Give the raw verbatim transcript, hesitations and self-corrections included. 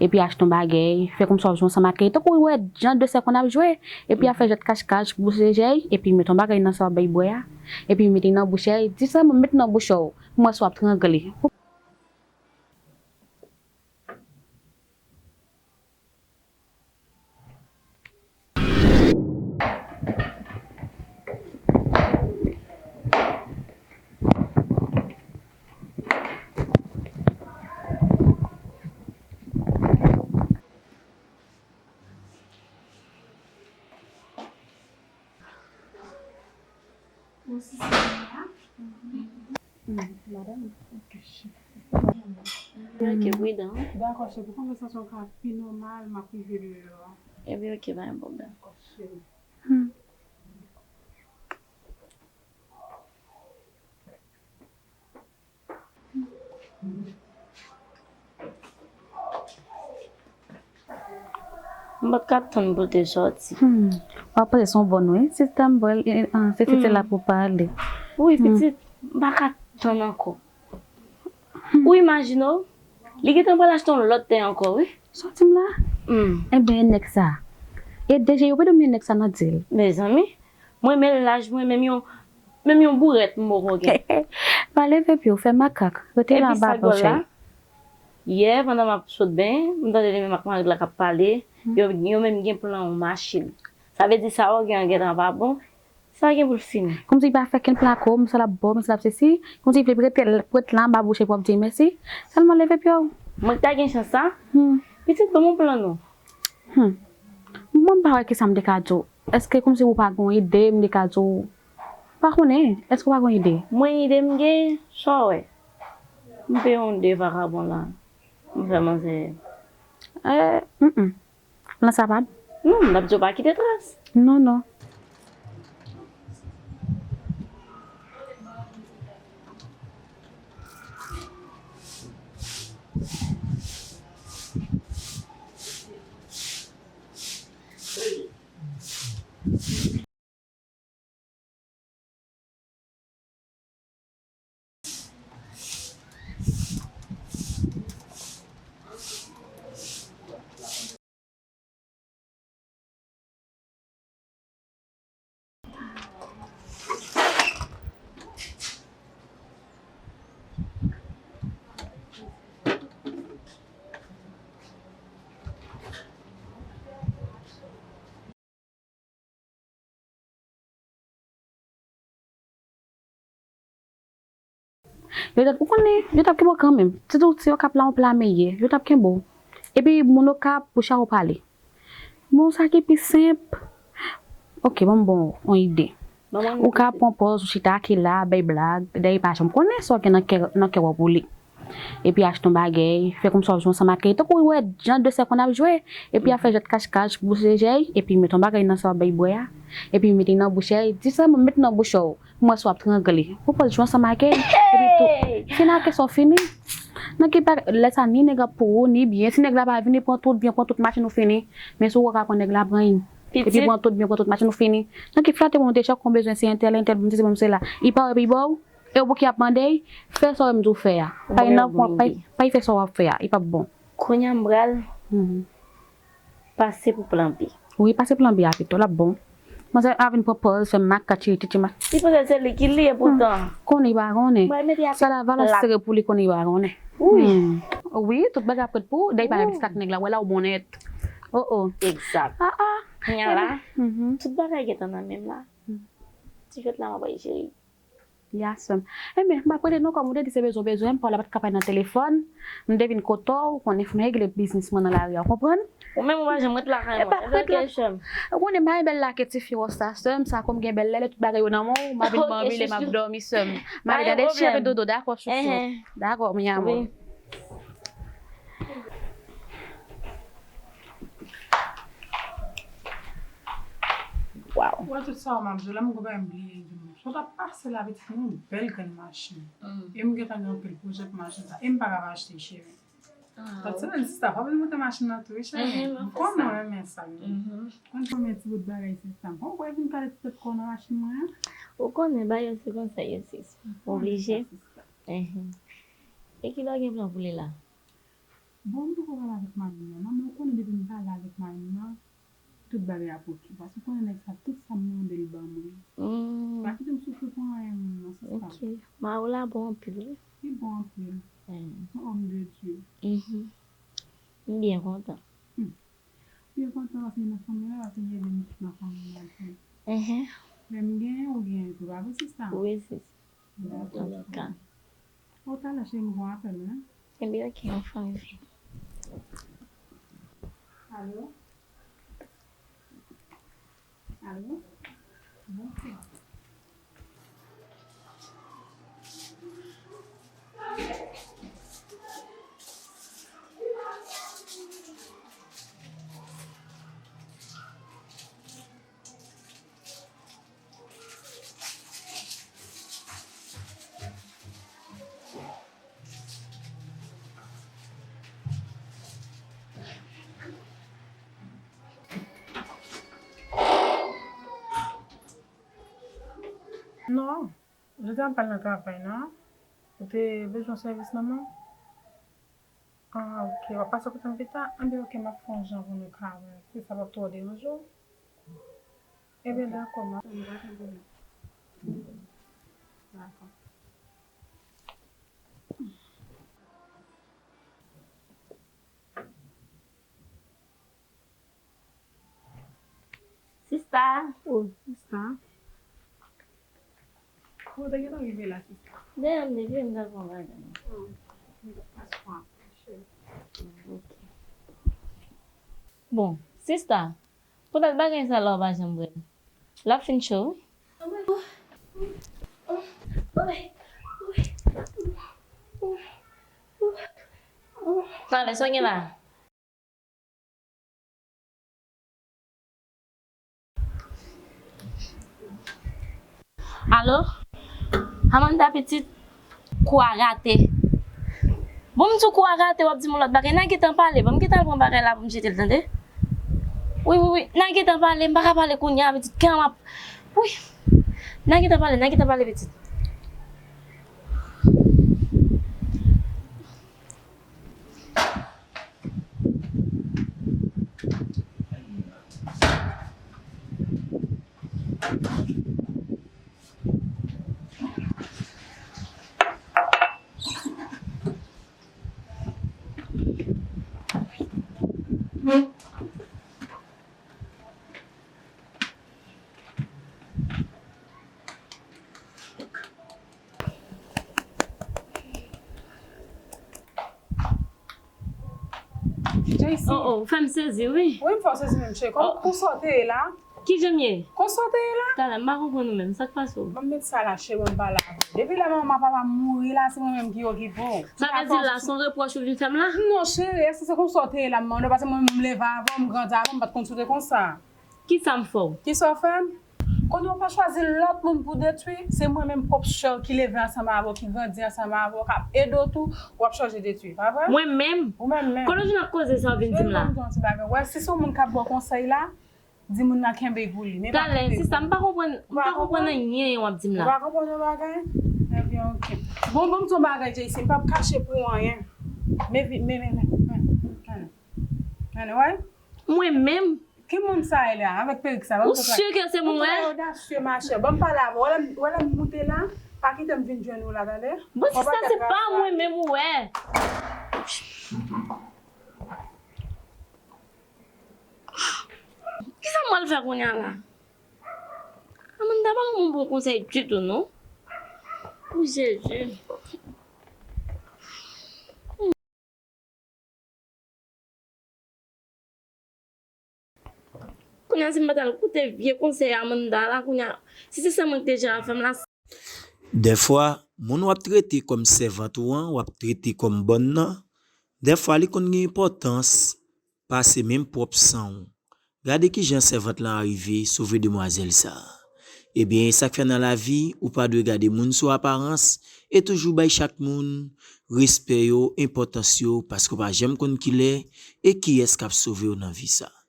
epi achte yon bagay, fè kòmsi w ap jwe ansanm ak li. Tankou w wè jan de sè konn ap jwe, epi ap fè jwèt kachkach, bouje je l, epi mete yon bagay nan sa w ap bay bwè a, epi mete l nan bouch li, di sèlman mete nan bouch ou, pou m wè si w ap trangle. Bon, si se sa. Hmm, madanm. Ok, cheri. Ebyen, ok, pridan. Dakò, cheri, pou konvèsasyon ka pi nòmal, m ap rive deyò a. Ebyen, ok, pa gen pwoblèm. Dakò, cheri. Hmm. M pa t ka tann pou l te sòti. Hmm. W ap panse se yon bòn wi. Sistèm bòl, eh, eh, ah, se tete la pou pale. Wi, pitit, m pa ka tann ankò. Ou imajine w, li gentan pral achte yon lòt tè ankò, wi. Sòti m la? Hmm. Enben, nèg sa. E deja yo pa dòmi nèg sa nan dil. Mezanmi, mwen menm laj mwen, menm yon, menm yon bourèt m poko gen. Pa leve pye w, fè makak. Rete la anba pòch la. Yè, pandan m ap sot benyen, m tande li menm ak mari l la k ap pale. Yo, yo menm gen plan yon machin. Sa vle di sa yo gen an gentan pa bon. Sa gen pou l fini. Kòmsi li pa fè kenn plan ak ou, men sa l ap ba w, men sa l ap sesi. Kòmsi li vle rete, rete la anba bouch li pou ap di mèsi. Sèlman leve pye w. Mwen ta gen chans sa. Hmm. Pitit, ban m yon plan non. Hmm. Mwen m pa wè kisa m te ka di w. Èske kòmsi ou pa gen yon ide m te ka di w? Pa konnen, èske w pa gen yon ide? Mwen ide m gen, sa w wè. M peye yon de vakabon la. M fè manzè. Eh, mm, mm. Lan sa pa. Non, m ap di w pa kite tras. Non, non. Yo t ap, ou konnen, yo t ap kenbe w kanmenm. Sitou si yo k ap la yon pla meye, yo t ap kenbe w. Epi moun Okap pou chak ou pale. Bon, sa ki pi senp. Ok, ban m ba w yon ide. Ou ka pran pòz, ou chita, ki la, bay blag, dayè pa janm konnen sa w gen nan kè, nan kè w pou li. Epi achte yon bagay, fè kòmsi w ap jwe ansanm ak li. Tankou w wè jan de sè konn ap jwe, epi ap fè jwèt kachkach, bouje je l, epi mete yon bagay nan sa w ap bay bwè a, epi mete l nan bouch li, di sèlman mete l nan bouch ou, pou m wè si w ap trangle. Ou pral jwe ansanm ak li, epi tou, fini ak sa w fini. Nan ki pa, lè sa ni nèg ap pou ou, ni byen, si nèg la pa vini, pran tout byen, pran tout machin ou fini. Men si w wè w ka pran nèg la, pran l. Epi pran tout byen, pran tout machin ou fini. Nan ki flate pou monte chak kon bezwen se entèl, entèl pou m sesi, pou m sela. Li pa wè, epi ba w. E ou pou ki ap mande l, fè sa w wè m di w fè a. Pa nan pwen, pa, pa fè sa w ap fè a, li p ap bon. Kounye a m pral pase pou plan B. Wi, pase plan B a pito, l ap bon. Manzè a vin pran pòz, fè makak, tchiri tchitchi ma. Li panse se li ki li ye poutan. Konnen li pa konnen. Sa la va la sere pou li konnen li pa konnen. Wi. Wi, tout bagay ap ret pou ou. Dayè pa gen pitit ak nèg la, wè la ou bon nèt. Oh, oh. Egzak. Ah, ah. Kounye a la, tout bagay gentan nan men m la. Ti fèt la m ap bay cheri. Ya, sè m. Enben, m ap rele non, kòm ou te di se bezwen w bezwen m, pa w la pa t ka pale nan telefòn. M te vin kote w, ou konnen fò m regle biznis mwen nan lari a, w konprann? Ou menm ou pa janm ret lakay mwen. Ebyen, ok, sè m. Ou konnen m pa bèl la ke ti fi wòs la, sè m, sa kòm gen bèl lè, lè tout bagay yo nan men w, m ap vin banbile, m ap dòmi, sè m. M ap vin tande cheve dodo, dakò, chouchou. Dakò, mi amor. Waw. Ou wè tout sa w ap di la, m gon bagay m bliye di w. Sa w t ap pase la, pitit, yon bèl grenn machin. E m gentan gen anpil pwojè pou machin sa. E m pa ka pa achte, cheri. Sa t sèlman sista, pa vin monte machin nan tou, wi, cheri. M konnen w renmen sa, wi. Konn konbyen ti bout bagay sista. Bon, ou vin kale ti tèt kò w nan machin mwen an. Ou konnen bagay yo se konsa yo, sis. Oblije. E kilè w gen plan pou li la? Bon, m poko pale avèk mari m nan non, men ou konnen depi m pale avèk mari m nan, tout bagay ap oke. Paske ou konnen nèg sa, tout sa m mande l ban mwen. Hmm. Pa kite m soufri pou anyen menm non, sista. Ok. Mari w la bon anpil, wi. Li bon anpil. Hmm. Un homme de Dieu. Mhm. M byen kontan. Hmm. Byen kontan paske nan fanmi an, paske li ede m nan fanmi an tou. Mhm. Lè m genyen, ou genyen tou, pa vre, sista? Wi, sista. Dakò. Antouleka. Bon, talè, cheri, m gon apèl, wi. Ebyen, ok, yon fanmi vini. Alo? Alo? Bonswa. Non, jodi a m pral nan travay nan. Ou te bezwen sèvis nan men m? Ah, ok. W ap pase kote m pita? Anben, ok, m ap fè yon jan pou nou ka wè. Si sa p ap twò deranje w. Ebyen, dakò, m ap. Dakò. Sista. Oh, sista. Ou te gentan rive la, sista? Dèyè m depi m t al pran bagay. Oh, m t ap pase pran apèl, cheri. Ok. Bon, sista, poutèt bagay sa la ou pa janm bwè l. L ap fin cho, wi. Talè, sa w gen la? Alo? Amanda pitit, kou a rate. Bon, m di w kou a rate, w ap di m yon lòt bagay. N a gentan pale. Bon, m gentan al pran bagay la pou m jete l, tande? Wi, wi, wi. N a gentan pale. M pa ka pale kounye a, pitit. Kè m ap, wi. N a gentan pale, n a gentan pale, pitit. J C. Oh, oh, ou fè m sezi, wi. Wi, m fè w sezi menm, cheri. Kon, oh, konsa w te ye la? Kijan m ye? Konsa w te ye la? Talè, m pa konprann ou menm. Sa k pase w? Ban m met sa la, cheri, ban m pale avè w. Depi lè manman papa m mouri la, se mwen menm ki okipe w. Sa vle di la, se yon repwòch ou vin fè m la? Non, cheri, èske se konsa w te ye la, m mande w, paske mwen menm m leve avè w, m grandi avè w, m pa t konn si w te konsa. Kisa m fè w? Kisa w fè m? Kounye a w pa chwazi lòt moun pou detwi, se mwen menm pwòp sè w ki leve ansanm avè w, ki grandi ansanm avè w, k ap ede w tou, w ap chwazi detwi, pa vre? Mwen menm? Ou menm menm. Kote w jwenn ak koze sa w vin di m la? Cheri, ban m di w yon ti bagay. Wè, si se yon moun k ap ba w konsèy la, di moun nan kenbe pou li. Men pa kenbe pou ou. Talè, sista, m pa konprann, m pa konprann anyen w ap di m la. Ou pa konprann yon bagay? Ebyen, ok. Bon, ban m di w yon bagay, J C, m p ap kache pou ou anyen. Men, men, men, men, men, men, men, wè? Mwen menm? Ki moun sa ye la, avèk perik sa? Ou si ke se mwen? Ou twò odasye, machè. Ban m pale avè w. Wè lè m, wè lè m moute la, pa kite m vin jwenn ou la, tande? Bon, sista, se pa mwen menm ou wè. Kisa m pral fè kounye a la? Amanda pa ban m bon konsèy ditou, non. O Jezi. Kounye a, si m pa t al koute vye konsèy Amanda la, kounye a, si se sa mwen ki te jere afè m la. Dèfwa, moun w ap trete kòm sèvant ou an, w ap trete kòm bòn nan, dèfwa li konn gen enpòtans pase menm pwòp san w. Gade kijan sèvant lan arive sove demwazèl sa a. Ebyen, sa k fè nan lavi, ou pa dwe gade moun sou aparans, e toujou bay chak moun respè yo, enpòtans yo, paske w pa janm konn kilè e kiyès k ap sove w nan vi sa a.